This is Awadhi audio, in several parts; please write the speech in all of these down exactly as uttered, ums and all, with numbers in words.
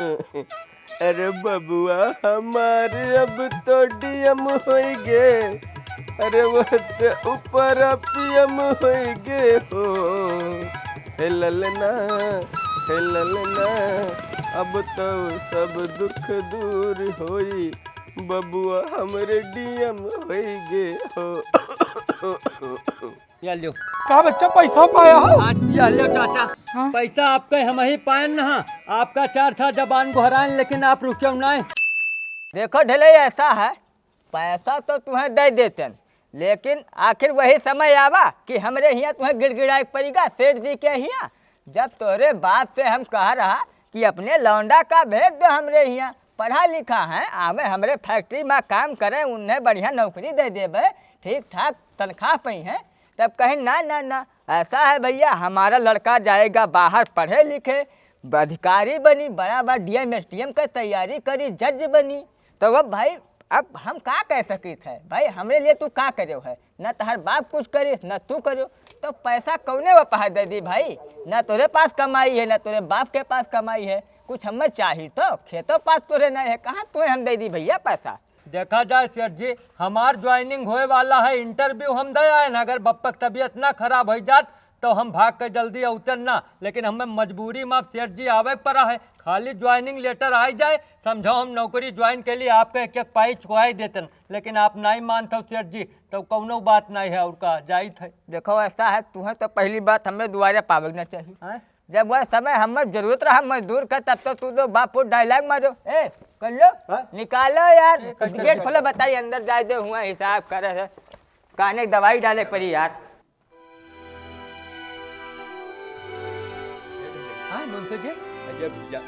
अरे बबुआ हमार अब तो डीएम होइगे, अरे वो तो ऊपर पीएम होइगे हो। हे ललना, हे ललना, अब तो सब दुख दूर होई, बबुआ हमरे डीएम होइगे हो। या ल्यो। का बच्चा पैसा पाया हो? हाँ, या ल्यो चाचा। हाँ? पैसा आपका हम ही पायन ना, आपका चार था जबान गोहरायन, लेकिन आप रुक्यो नाय। देखो ढेले, ऐसा है, पैसा तो तुहें दे देतन, लेकिन आखिर वही समय आवा कि हमरे हियाँ तुहें गिड़गिड़ाए के पड़ेगा सेठ जी के हियाँ। जब तोरे बाप से हम कह रहा कि अपने लौंडा का भेज दो हमरे हियाँ, पढ़ा लिखा है, आवे हमरे फैक्ट्री में काम करे, उन्हें बढ़िया नौकरी दे देबे, ठीक ठाक तनख्वाह पइहें, तब कहे ना ना ना, ऐसा है भैया, हमारा लड़का जाएगा बाहर पढ़े लिखे, अधिकारी बनी, बड़ा बड़ा डीएम एसडीएम के तैयारी करी, जज बनी। तो अब भाई, अब हम का कह सकित है भाई, हमरे लिए तू का करेव है? न तहर बाप कुछ करिस, न तू करेव, तो पैसा कौने वो पहा दे दी भाई? न तोरे पास कमाई है, न तोरे बाप के पास कमाई है, कुछ हमें चाही तो खेतों पास तोरे नहीं है, कहाँ तुहें हम दे दी भैया पैसा? देखा जाए सेठ जी, हमार ज्वाइनिंग होए वाला है, इंटरव्यू हम दे आए ना, अगर बप्पा की तबीयत ना खराब हो जात तो हम भाग के जल्दी अउतन ना, लेकिन हमें मजबूरी में सेठ जी आवे के पड़ा है। खाली ज्वाइनिंग लेटर आ जाए, समझो हम नौकरी ज्वाइन के लिए आपके एक एक पाई चुकाई देतन, लेकिन आप नहीं मानत हो सेठ जी, तो कौनो बात नहीं है, और का जाइत है। देखो ऐसा है, तुहें तो पहली बात हमें दुआरे पावे के ना चाहिए। हैं? जब वह समय हमें जरूरत रहा मजदूर का, तब तो तू तो बाप फूट डायलॉग मारो। ए, कर लो, हाँ? निकालो यार, ए, कर, कर, गेट कर। खोलो, बताइए, अंदर जाए दे, हुआ हिसाब करे है, काने दवाई डाले पड़ी यार। हाँ, मुंशी जी? अरे भैया,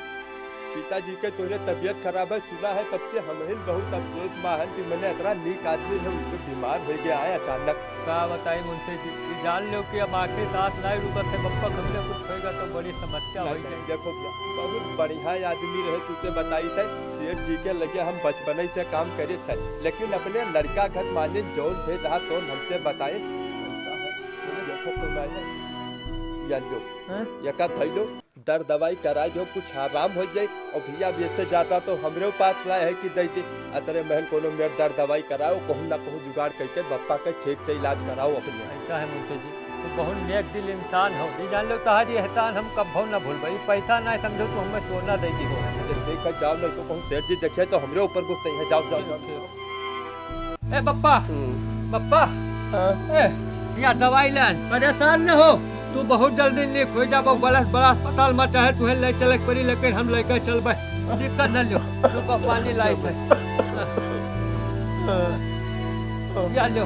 पिताजी के तोरे तबीयत खराब है, सुना है, तब से हम ही बहुत अफसोस मा हन कि मने इतना नीक आदमी है, उनके बीमार हो गया है अचानक। का बताई मुंशी जी, ये जान लो कि अब आखिरी सांस नहीं रुकत है, बप्पा हमसे कुछ होएगा तो बड़ी समस्या नहीं, होई नहीं, जाए। देखो भैया, बहुत बढ़िया आदमी रहे, तुझे बताई थे, सेठ जी के लगे हम बचपन से काम करे थे, लेकिन अपने लड़का घर मालिन जौन थे रहा तो हमसे बताए। देखो तो मैं, या लो, हाँ? ये का धैलो, दर दवाई कराई दो, कुछ आराम हो जाए। और भैया, अब ऐसे जाता तो हमरे पास लाए है कि दे दे। अतरे महन कोनो मेर दर दवाई कराओ, कहूँ ना कहूँ जुगाड़ करके बप्पा के ठीक से इलाज कराओ अपने। ऐसा है मुंशी जी, तू बहुत नेक दिल इंसान हो। ये जान लो, तहारी एहसान हम कब्बो ना भूलबे। ये पैसा ना समझो, तू हमें सोना दे दी हो। अरे ठीक है, जाओ, नहीं तो कहूँ सेठ जी देखे तो हमरे ऊपर गुस्से हैं। जाओ, जाओ, जाओ। ठीक, ठीक। ए बप्पा, हम्म। बप्पा, हाँ? ए, या दवाई ले आन। परेशान न हो, तू बहुत जल्दी नीक हो जाबो। बड़ा, बड़ा अस्पताल में चाहे तुहे ले चले के पड़ी, लेकिन हम लेके चलबे। दिक्कत न लियो, तू को पानी लाई थे। या लियो,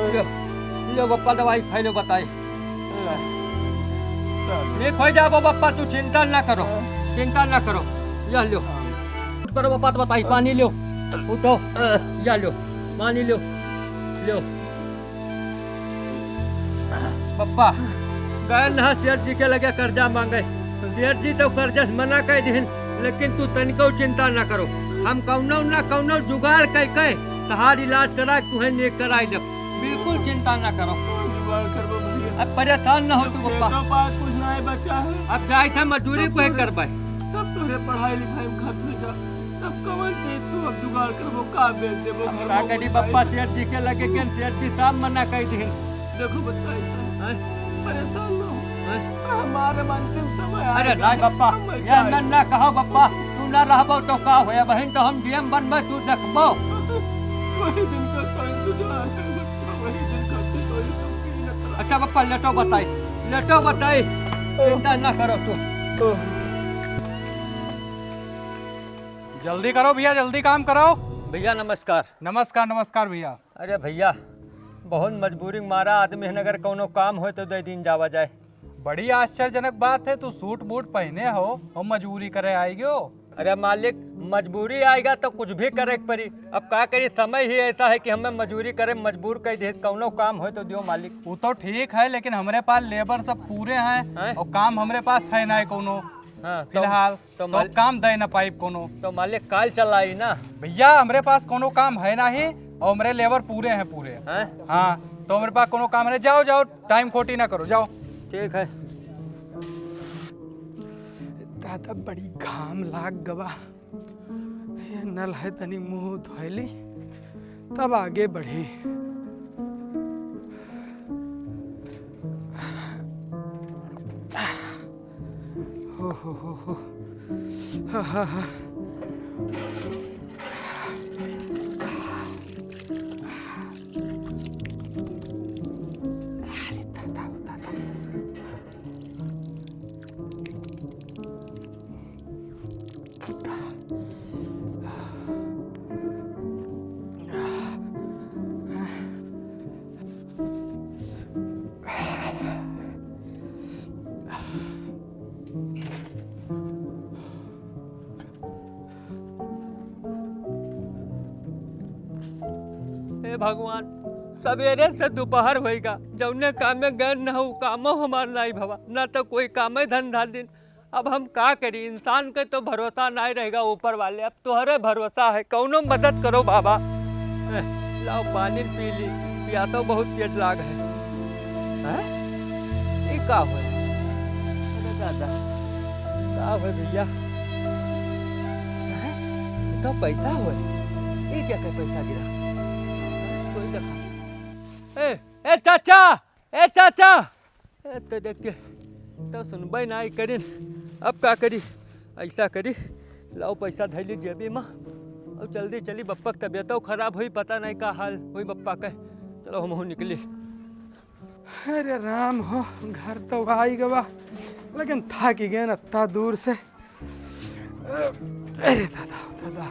लियो, लियो बप्पा, दवाई खाई लो, बताई। नीक हो जाबो बप्पा, तू चिंता ना करो, चिंता ना करो। या लियो, उठ पड़ो बप्पा, तो बताई, पानी लियो, उठो, या लियो, पानी लियो, लियो। बप्पा, गए ना सेठ जी के लगे कर्जा मांगे। सेठ जी तो कर्जा से मना कर दिहिन, लेकिन तू तनिको चिंता ना करो। हम कौनो ना कौनो जुगाड़ कई के तहार इलाज करा के तुहे नीक कराई देब। बिल्कुल चिंता ना करो। जुगाड़ करबो भैया। अब परेशान ना हो तू बप्पा। खेतों पास कुछ नहीं बचा है। अब जाए थे मजदूरी सब को ही तोरे, करबे। सब तोरे पढ़ाई लिखाई में खर्च हो जा। तब कवन चीज तू अब जुगाड़ करबो, का बेच देबो, अब घर का में करी कुछ बप्पा, नहीं। सेठ जी के लगे गेन, सेठ जी साफ मना कर दिहिन। देखो बच्चा, ऐसा है। हैं? परेशान ना हो। हैं? हमारे में अंतिम समय आ अरे गया नहीं है। बप्पा, हम यह क्या मैं ना कहो बप्पा, तू ना रहबो तो का होया बहिन, तो हम डीएम बनबे, तू देखबो। वही दिन का कोई इंतजार है बच्चा, वही दिन का कोई सब की नखरा। अच्छा बप्पा, लेटो बताई, लेटो बताई, चिंता ना करो तू। जल्दी करो भैया, जल्दी काम करो। भैया नमस्कार। नमस्कार, नमस्कार भैया। अरे भैया, बहुत मजबूरी के मारा आदमी है, अगर कौनो काम हो तो दे दिन जावा जाए। बड़ी आश्चर्यजनक बात है, तू सूट बूट पहने हो और मजबूरी करे आई गयो। अरे मालिक, मजबूरी आएगा तो कुछ भी करे के पड़ी। अब का करी, समय ही ऐसा है कि हमें मजूरी करे मजबूर कर दे। कौनो काम हो तो दियो मालिक। वो तो ठीक है, लेकिन हमरे पास लेबर सब पूरे हैं हैं? और काम हमरे पास है ना कौनो। हाँ, तो फिलहाल तो तो माल- काम दे ना पाइब कोनो। तो मालिक काल चला आई ना। भैया, हमरे पास कोनो काम है नाही और हमरे लेबर पूरे हैं पूरे। हैं? हाँ, तो हमरे पास कोनो काम है नहीं। जाओ, जाओ, टाइम खोटी ना करो, जाओ। ठीक है। तब बड़ी घाम लाग गवा। ये नल है, तनी मुंह धोए ली, तब आगे बढ़ी। हो, हो, हो, हो। हा, हा, हा। अरे दादा, दादा। हे भगवान, सबेरे से दोपहर होइगा, जौने काम में गए न हो, कामो हमार नाई भवा, ना तो कोई कामे धंधा दिन। अब हम का करी, इंसान के तो भरोसा नाई रहेगा ऊपर वाले, अब तोहरे भरोसा है, कौनो मदद करो बाबा। ए, लाओ पानी पी ली, पिया तो बहुत पेट लाग है। हैं? ई का होय? अरे दादा, का होय भैया? हैं? ई तो पैसा होय। ई क्या के पैसा गिरा? कोई देखा। ए, ए चाचा, ए चाचा, ए तो देख के तो सुनबे नाई करिन। अब का करी? ऐसा करी, लाओ पैसा धैली जेबी में और जल्दी चली। बप्पा के तबियतो खराब हुई, पता नहीं का हाल हुई बप्पा के। चलो हमहू निकली। अरे राम हो, घर तो आई गवा, लेकिन थाकी गए न अत्ता दूर से। अरे दादा, दादा।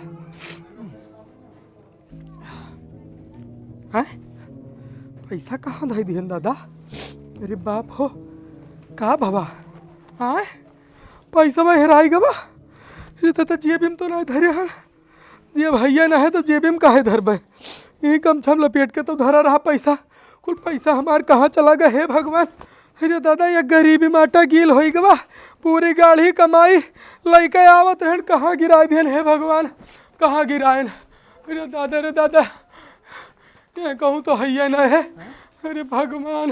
हैं? पैसा कहाँ धई दिहन दादा? अरे बाप हो, का भवा? हैं? पैसा में हेराई गवा? अरे दादा, जेबी में तो ना धरे हन। जेब हइये ना है, तो जेबी में काहे धरबे? यही गमछा में लपेट के तो धरा रहा पैसा। कुल पैसा हमार कहाँ चला गए, हे भगवान? अरे दादा, ये गरीबी माटा गील होई गवा। पूरी गाढ़ी कमाई लइके आवत रहन, कहाँ गिराए दिहन, हे भगवान, कहाँ गिराएन? अरे दादा रे दादा, ये कहूँ तो हइये ना है। अरे भगवान,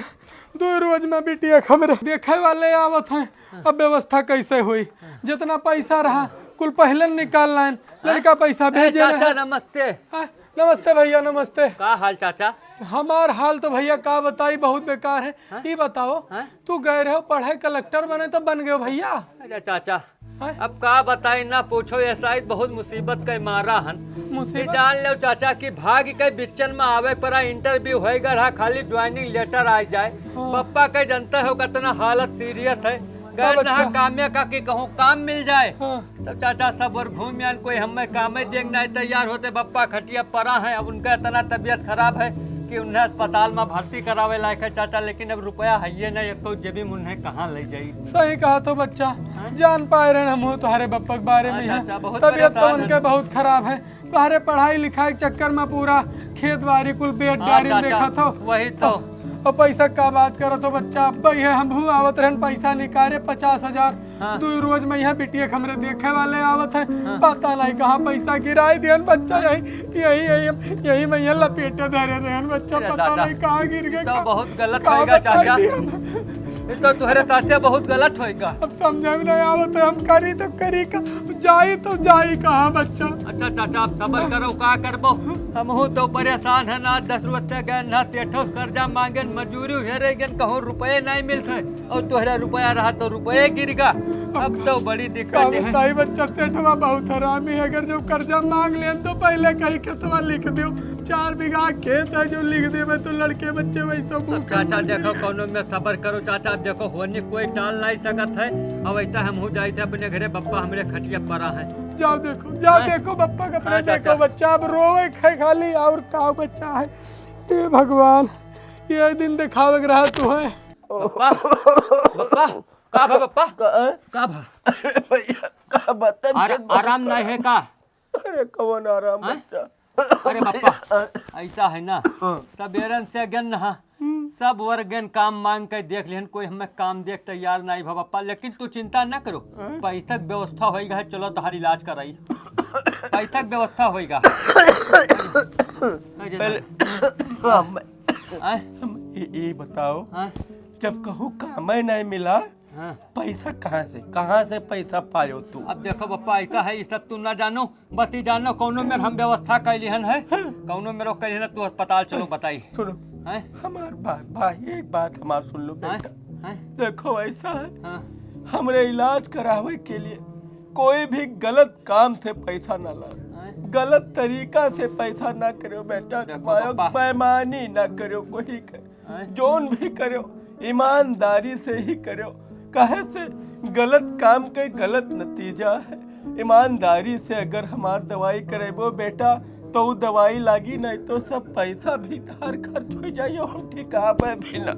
दो रोज में बिटिया के हमरे देखे वाले आवत हैं। हाँ। अब व्यवस्था कैसे हुई? हाँ। जितना पैसा रहा, हाँ, कुल पहले निकाल लाइन। हाँ? लड़का पैसा ए, भेजे चाचा, रहे। नमस्ते। हाँ, नमस्ते भैया, नमस्ते। का हाल चाचा? हमार हाल तो भैया का बताई, बहुत बेकार है। हाँ? ई बताओ, हाँ? तू गए रहो पढ़े कलेक्टर बने, तो बन गयो भैया? अरे चाचा, हैं? अब का बताई, ना पूछो, ये शायद बहुत मुसीबत के मारा हन। मुसीबत? ये जान लो चाचा कि भाग के बिच्चन में आवे पड़ा, इंटरव्यू होएगा रहा, खाली ज्वाइनिंग लेटर आ जाए। हाँ। बप्पा के जनते हो कितना हालत सीरियस है। गए हाँ, ना बच्चा। कामे का कि कहूँ काम मिल जाए। हाँ। तब चाचा सब ओर घूम आन, कोई हमें कामे देंग नहीं तैयार होते। बप्पा खटिया पड़ा है, अब उनका इतना तबीयत खराब है कि उन्हें अस्पताल में भर्ती करावे लायक है चाचा, लेकिन अब रुपया है ये नहीं, एक तो जेबी में उन्हें कहाँ ले जाई। सही कहा तो बच्चा, हैं? जान पाए रहे हम तोहरे बप्पा के बारे हाँ, में है। चाचा, बहुत तबीयत तो परेशान उनके हैं। बहुत खराब है, तोहरे पढ़ाई लिखाई के चक्कर में पूरा खेत बाड़ी कुल बेट हाँ, डाड़ी चाचा, देखत हो। वही तो। और पैसा का बात करत हो बच्चा, अब ही है, हम आवत रहन पैसा निकाले पचास हजार। हाँ। दो रोज में यहाँ बिटिया के हमरे देखे वाले आवत है, हाँ। पता नहीं कहाँ पैसा गिराए दिहन बच्चा, यही, यही, यही, यही में यहाँ लपेटे धरे रहन बच्चा, अरे पता दादा, नहीं कहाँ गिर गए, तो का, बहुत गलत का होएगा बताई चाचा। दिहन। ये तो तुहरे साथे बहुत गलत होएगा। अब समझे में नहीं आवत है, हम करी तो करी का, जाई तो जाई कहाँ बच्चा। अच्छा चाचा, आप सबर करो, का करबो, हमहू तो परेशान है ना, दस रोज से गए ना, सेठो से कर्जा मांगे, मजूरी हेरे गए, कहूँ रुपये नहीं मिलते। और तोहरा रुपया रहा तो रुपये गिरगा। अब तो बड़ी दिक्कत का है। बताई बच्चा, सेठवा बहुत हरामी है। अगर जो कर्जा मांग लेन तो पहले कहीं खेतवा लिख दियो, चार बीघा खेत है जो लिख देवे तो लड़के बच्चे वैसे मुंह अब चाचा कर देखो, कौनो में सबर करो चाचा, देखो होनी कोई टाल नहीं सकत है। अब ऐसा हम हो जाए थे अपने घरे, बप्पा हमरे खटिया पड़ा है। जाओ देखो, जाओ हैं? देखो बप्पा का हाँ, अपने चाचा। देखो बच्चा, अब रोवे खाए खाली और का बच्चा है। हे भगवान, ये दिन दिखावे के रहा तू है। बप्पा, बप्पा, का भा बप्पा? का, का भा? अरे भैया, का बता आरा-, दे, आराम बप्पा। नहीं है का? अरे कौन आराम हैं? बच्चा? अरे बप्पा, ऐसा है ना, हाँ। सबेरन से गन ना, हम्म। सब वर्गन काम मांग के देख लेहन, कोई हमें काम देख तैयार नहीं भा बप्पा, लेकिन तू चिंता न करो, हैं? पैसा के व्यवस्था होइगा है, चलो तोहार इलाज कराई, पैसा के व्यवस्था होइगा। अरे पहले दादा। हम, हैं? हम ये, ये बताओ, हैं? जब कहूँ कामे नहीं मिला, हाँ। पैसा कहाँ से, कहाँ से पैसा पायो तू? अब देखो बप्पा, ऐसा है, ये सब तू ना जानो, बस ये जानो, कौनो मेर हम व्यवस्था कैली हन है, हाँ। कौनो मेर कैली हन, तू अस्पताल चलो बताई। सुनो, हैं? हमार बात, भाई, एक बात हमार सुन लो हैं? बेटा। हैं? देखो, ऐसा है, हाँ। हमरे इलाज करावे के लिए कोई भी गलत काम से पैसा ना ला, हैं? गलत तरीका से पैसा ना करो बेटा, देखो कमायो, बप्पा। बेईमानी ना करो कोई के। हैं? जोन भी करो, ईमानदारी से ही करो, काहे से गलत काम के गलत नतीजा है। ईमानदारी से अगर हमार दवाई करेबो बेटा, तो उ दवाई लागी, नहीं तो सब पैसा भी तार खर्च हो जाई, हम ठिकाबे भी ना।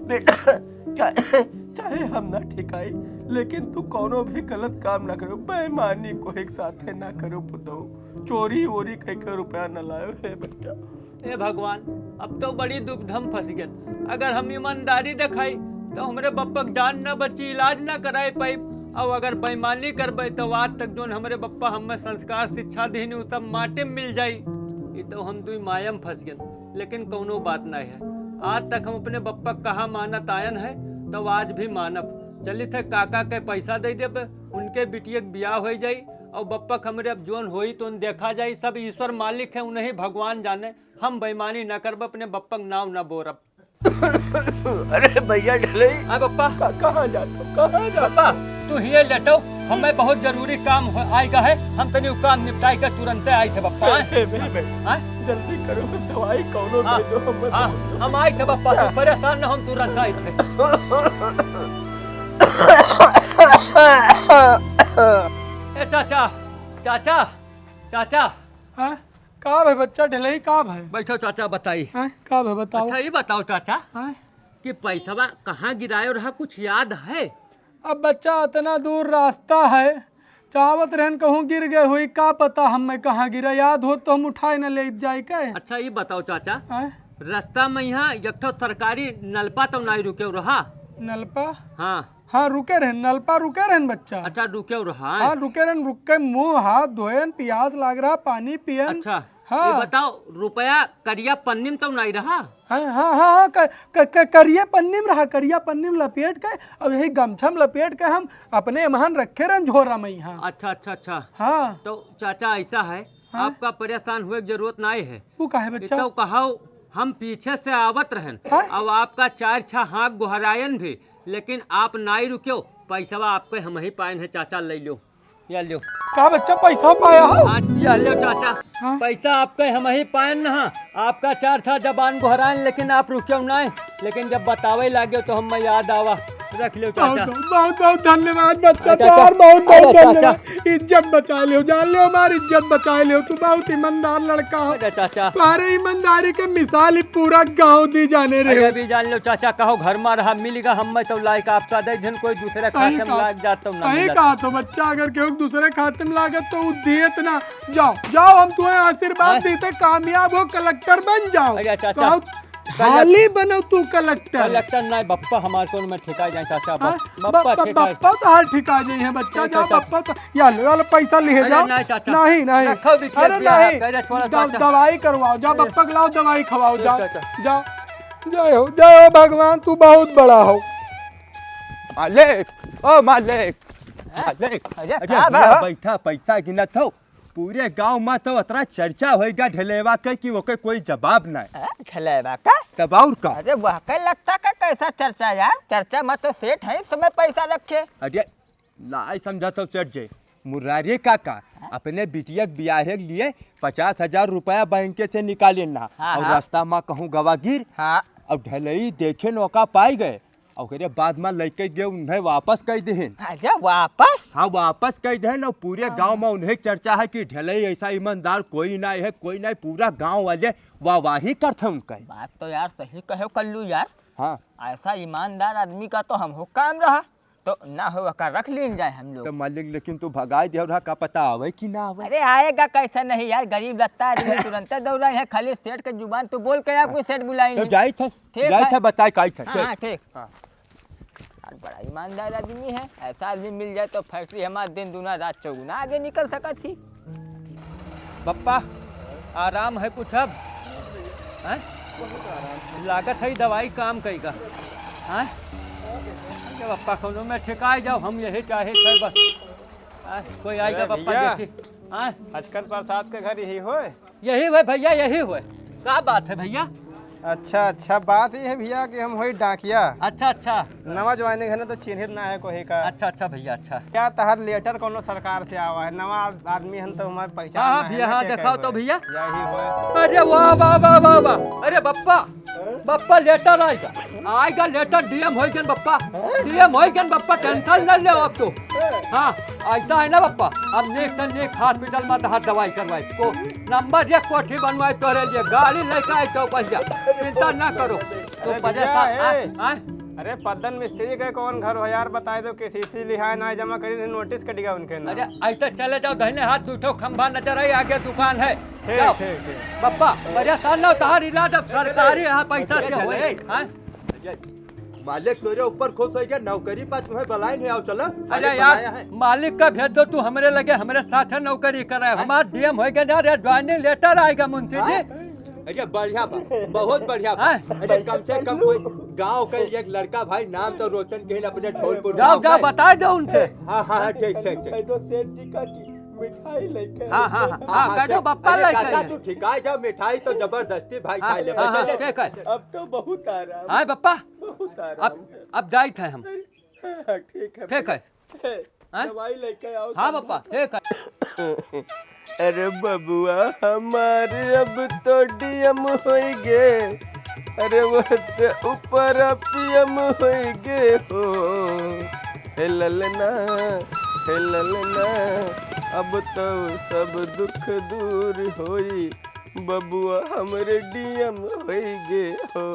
बेटा, चाहे, चाहे हम ना ठिकाई, लेकिन तू कौनो भी गलत काम ना करो, बेईमानी कोई के साथे ना करो पुतहु, चोरी वोरी कई के रुपया ना लायो है बेटा। ए भगवान, अब तो बड़ी दुविधा में फंस गए। अगर हम ईमानदारी दिखाई, तो हमरे बप्पा के जान न बची, इलाज न कराए पाई। और अगर बेईमानी करबे, तो आज तक जोन हमरे बप्पा हमें संस्कार शिक्षा दीन, उ सब माटी में मिल जाई। ये तो हम दुई माया में फंस गए, लेकिन कौनो बात नहीं है। आज तक हम अपने बप्पा के कहा मानत आयन है, तो आज भी मानब। चलित है काका के पैसा दे देबे, उनके बिटिया के बियाह हो जाई, और बप्पा के हमरे अब जोन होई तो देखा जाई। सब ईश्वर मालिक है, उन्हीं भगवान जाने। हम बेईमानी ना करब, अपने बप्पा के नाव ना बोरब। अरे भैया ढलई, अरे बप्पा। का-, कहाँ जात हो? कहाँ जात हो? बप्पा, तू हिये लेटो, हमें बहुत जरूरी काम हो, आइगा है, हम तनी उ काम निपटाई के तुरंते आई थे बप्पा। ए, ए, ए, ए, आय? जल्दी करो, दवाई कौनो हाँ, दे दो, हम हाँ, दे दो। हम आई थे बप्पा, तू परेशान ना, हम तुरंत आई थे। ए चाचा, चाचा, चाचा। हाँ? का भे बच्चा ढिलई, का भे? बैठो चाचा, बताई। हाँ? का भे बताओ? अच्छा, ये बताओ चाचा हाँ? कि पैसवा कहाँ गिरायो रहा, कुछ याद है? अब बच्चा, इतना दूर रास्ता है, चावत रहन कहूँ गिर गए हुई, का पता हमें कहाँ गिरा, याद होत तो हम उठाए न लेइत जाई के। अच्छा, ये बताओ चाचा, हाँ? रास्ता में यहाँ एक ठो सरकारी नलपा तो नाई रुके रहा? नलपा? हाँ। हाँ, रुके रहन, नलपा रुके रहन बच्चा। अच्छा, रुके रहा? हाँ, रुके रहन, रुक के मुँह हाथ धोयन, पियास लाग रहा, पानी पियन। अच्छा, हाँ। ये बताओ, रुपया करिया पन्नी में तो नाई रहा? हाँ, हाँ, हाँ, हाँ, क-, क-, क-, करिए पन्नी में रहा, करिया पन्नी में लपेट के, अब यही गमछा में लपेट के हम अपने एमहन रखे रहन झोरा में यहाँ। अच्छा, अच्छा, अच्छा। हाँ। तो चाचा, ऐसा है, हाँ। आपका परेशान हुए की जरूरत नाई है। वो काहे बच्चा? तो कहो, हम पीछे से आवत रहन, हाँ? अब आपका चार छह हाँक गोहरायन भी, लेकिन आप नाई रुक्यो, पैसवा आपके हमही पायन है चाचा, ले लो। या लो। का बच्चा, पैसा पाया हो? हाँ, या लो चाचा, हाँ? पैसा आपके हमही पायन ना, आपका चार छह जबान गोहरायन, लेकिन आप रुक्यो नाई, लेकिन जब बतावे लागे तो हमें याद आवा। रख लो चाचा। बहुत, बहुत, बहुत, बहुत धन्यवाद बच्चा, अच्छा, तोहार अच्छा। बहुत, बहुत अरे चाचा। धन्यवाद। इज्जत बचा लियो, जान लियो, हमारी इज्जत बचा लियो। तू बहुत ईमानदार लड़का हो। अरे चाचा। तुम्हारे ईमानदारी के मिसाल ही पूरा गांव दी जाने रहे। अरे अभी जान लो चाचा, कहो घर में रहा, मिल गया, हम मैं तो लायक आपका दे, जन कोई दूसरे सही खाते में कहा। लाग जाता हूँ ना सही मिलत। कहा तो बच्चा, अगर केहू दूसरे खाते में लागत तो उ देत ना। जाओ, जाओ, हम तुम्हें आशीर्वाद हैं? देते, कामयाब हो, कलेक्टर बन जाओ। अरे चाचा, तो कल-, हाली बनो तू कलेक्टर। कलेक्टर नाई बप्पा, हमार कौन में ठिका जाए चाचा, हाँ? बप-, बप्पा ब-, ब-, ठिका। बप्पा तो हाल ठिका जाए हैं बच्चा, नहीं जा चाचा। बप्पा तो, या लो, या लो, पैसा लिहे अरे जाओ। नहीं चाचा। नहीं, नहीं। रखो बिटिया अरे बिटिया, नहीं। अरे छोड़ा द-, चाचा। दवाई करवाओ, जा अरे। बप्पा के लाओ, दवाई खवाओ, ये जा। चाचा। जा। जय हो, जय हो भगवान, तू बहुत बड़ा हो। मालिक, ओ मालिक, हैं? मालिक, अरे, अरे का बा हियाँ हो? बैठा, पैसा गिनत हो। पूरे गांव में तो अतरा चर्चा होइगा ढलेवा के कि ओके कोई जवाब ना है। हैं? ढलेवा का? तब और का? अरे वाह, के लगता का कैसा चर्चा यार? चर्चा में तो सेठ है, इसमें पैसा रखे। अरे, नाई समझा तो सेठ जी, मुरारी काका अपने बिटिया के बियाहे के लिए पचास हजार रुपया बैंक से निकाले ना, हाँ, और हाँ। रास्ता में कहूँ गवा गिर, हाँ। और ढलई देखे नौका पाई गए, और ओकरे बाद में लइके गए उन्हें वापस कह देहन। अच्छा, वापस? हाँ, वापस कह देहन, और पूरे हाँ। गांव में उन्हें चर्चा है कि ढलई ऐसा ईमानदार कोई ना है, कोई ना, पूरा गांव वाले वाहवाही करते उनका। बात तो यार सही कहे कल्लू यार। हाँ। ऐसा ईमानदार आदमी का तो हम हो काम रहा। तो ना हो, ओका रख लीन जाए हम लोग। तो मालिक, लेकिन तू भगाई दे रहा, का पता आवे कि ना आवे? अरे आएगा कैसे नहीं यार, गरीब लगता है आदमी, तुरंते दौड़ा है, खाली सेठ के जुबान तू बोल के आपको सेठ बुलाएंगे। तो जाई थे, ठीक जाई है। थे, बताए काई थे, हाँ, चल। हाँ, ठीक। हाँ। यार बड़ा ईमानदार आदमी है, ऐसा आदमी मिल जाए तो फैक्ट्री हमारा दिन दूना रात चौगुना आगे निकल सकत थी। बप्पा, आराम है कुछ अब? हैं? लागत है दवाई काम कइगा। हाँ? अरे बप्पा, कौनो में ठिकाई जाओ, हम यही चाहे थे बस। हाँ, कोई आएगा अरे बप्पा, भैया। देखी। हाँ? अचकन प्रसाद के घर यही होय? यही होय भैया, यही होय। का बात है भैया? अच्छा, अच्छा, बात ये है भैया कि हम होई डाकिया। अच्छा, अच्छा। नवा ज्वाइनिंग है ना, तो चिन्हित ना है कोई का। अच्छा, अच्छा भैया, अच्छा। क्या तहार लेटर कौनो सरकार से आवा है? नवा आदमी हन तो हमार पहचान हाँ, हाँ ना है भैया, ना, हाँ, के देखाओ कहे तो होय? भैया। यही होय। अरे वाह, वाह, वाह, वाह, वाह। अरे बप्पा, बप्पा लेटर आएगा, आएगा लेटर, डीएम होई गन बप्पा, डीएम होई गन बप्पा, टेंशन न ले अब तो। हाँ, ऐसा है ना बप्पा, अब नेक से नेक हॉस्पिटल में तहार दवाई करवाई, को नंबर एक कोठी बनवाई तोरे लिए, गाड़ी लेके आई तो भैया, चिंता ना करो। तो अरे भैया, परेशान, हाँ, ए। हाँ? अरे पद्दन मिस्त्री के कौन घर हो यार, बताए दो, केसीसी लिहाए ना जमा करी, नोटिस कटिगा उनके नाम। अरे ऐसे चले जाओ, दहिने हाथ दू ठो खंभा नजर आई, आगे दुकान है। ठीक, जाओ। ठीक, ठीक। बप्पा, परेशान ना हो, तहार इलाज अब सरकारी यहाँ पैसा से होई। हाँ? मालिक तोरे ऊपर खुश होइगा, नौकरी पर तुम्हें बुलाए नहीं, आओ चलो, अरे मालिक यार, बुलाया है। मालिक का भेज दो, तू हमरे लगे, हमरे साथ है नौकरी करे। हाँ? हमार डीएम होइगा ना रे, ज्वाइनिंग लेटर आएगा मुंशी जी। हाँ? अरे बढ़िया बा, बहुत बढ़िया बा। हाँ? अरे कम से कम कोई गांव का एक लड़का भाई नाम तो रोशन कहीं अपने ढोलपुर जाओ, गांव जाओ, का। बता दो उनसे। हाँ, हाँ, हाँ, ठीक, ठीक, ठीक। कह दो सेठ जी का कि मिठाई लेके हाँ, हाँ, हाँ, हाँ, हाँ, हाँ, कह दो ठीक। बप्पा अरे लेके काका, आए। तू ठिकाए जाओ, मिठाई तो जबरदस्ती भाई हाँ, खा ले, हाँ, हाँ, चले। ठीक है। अब तो बहुत आराम। हाँ, बप्पा। बहुत आराम अब, है। अब जाइत है हम। हाँ, ठीक है ठीक है। भाई। हैं? दवाई लेके आओ, हाँ, समझा बप्पा, के। ठीक है। अरे बबुआ हमार, अब तो डीएम होई गे। अरे वो तो ऊपर पीएम होई गे हो। हे ललना, हे ललना, अब तो सब दुख दूर होई। बबुआ हमरे डीएम होई गे हो।